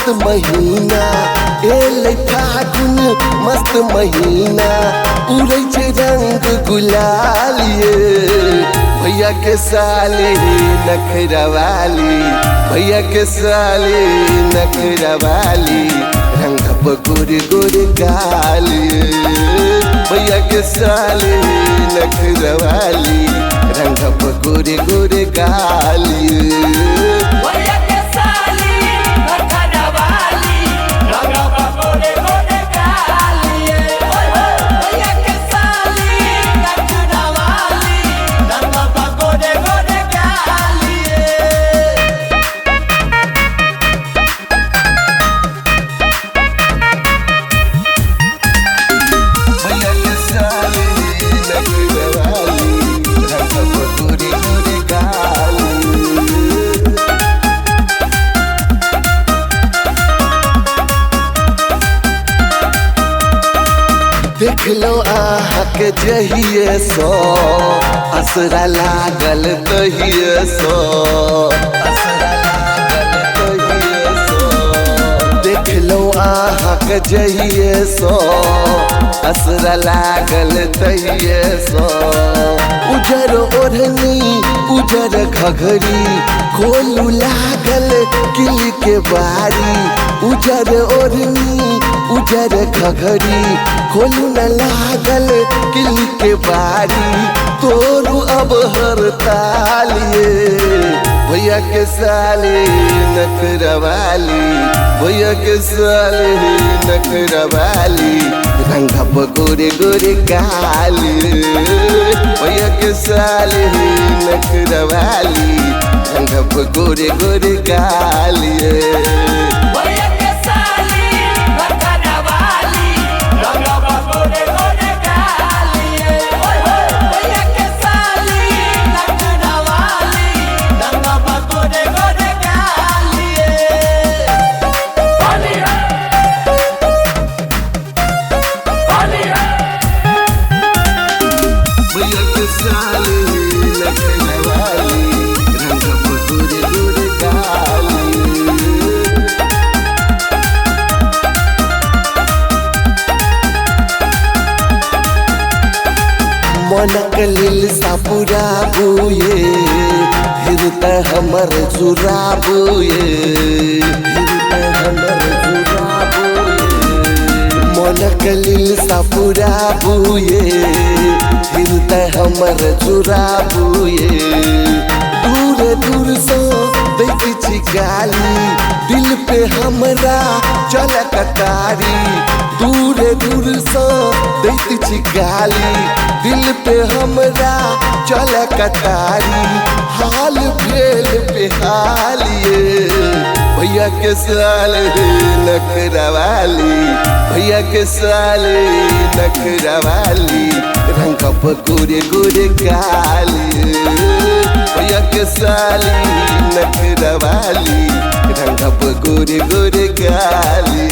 मस्त महीना एलै फागुन मस्त महीना उड़ै छै रंग गुलाल ये भैया के साली नखरावाली भैया के साली नखरावाली रंगब गोर गोर गाल ये भैया के साली नखरावाली रंगब गोर गोर गाल ये भैया के साली नखरावाली रंगब गोरे गोरे गालिए ओए हो भैया के साली नखरावाली रंगब गोरे गोरे गालिए। भैया के साली नखरावाली रंगब गोरे गोरे गाल। देख लो अहाँके जहिए सो असरा लागल तहिए सो असरा लागल तहिए सो। देख लो अहाँके जहिए सो असरा लागल तहिए सो। उजर ओढ़नी उजर घघरी खोलू लागल किल के बारी उजर ओढ़नी उजर घघरी खोलू न लागल किल के बारी तोरू अब हर तालिए भैया के साली नखरावाली भैया के साली नखरावाली रंगब गोरे गोरे गाली भैया के साली नखरावाली रंगब गोरे गोरे गाली। भैया के साली नखरावाली रंगब गोरे गोरे गालिए ओए हो भैया के साली नखरावाली रंगब गोरे गोरे गालिए। होली है होली है। भैया के साली नखरावाली रंगब गोरे गोरे गाली। मनक लील सापुरा बुए हृदय हमर जुराबुए हृदय हमर जुराबुए। मनक लील सापुरा बुए हृदय हमर जुराबुए। दूर दूर सो दैत छी गाली दिल पे हमरा चल कतारी दूर दूर सो दैत छी गाली दिल पे हमरा चल कतारी हाल भेल बेहाल ये भैया के साली नखरावाली भैया के साली नखरावाली रंगब गोरे गोरे गाली भैया के साली नखरावाली रंगब गोरे गोरे गाली।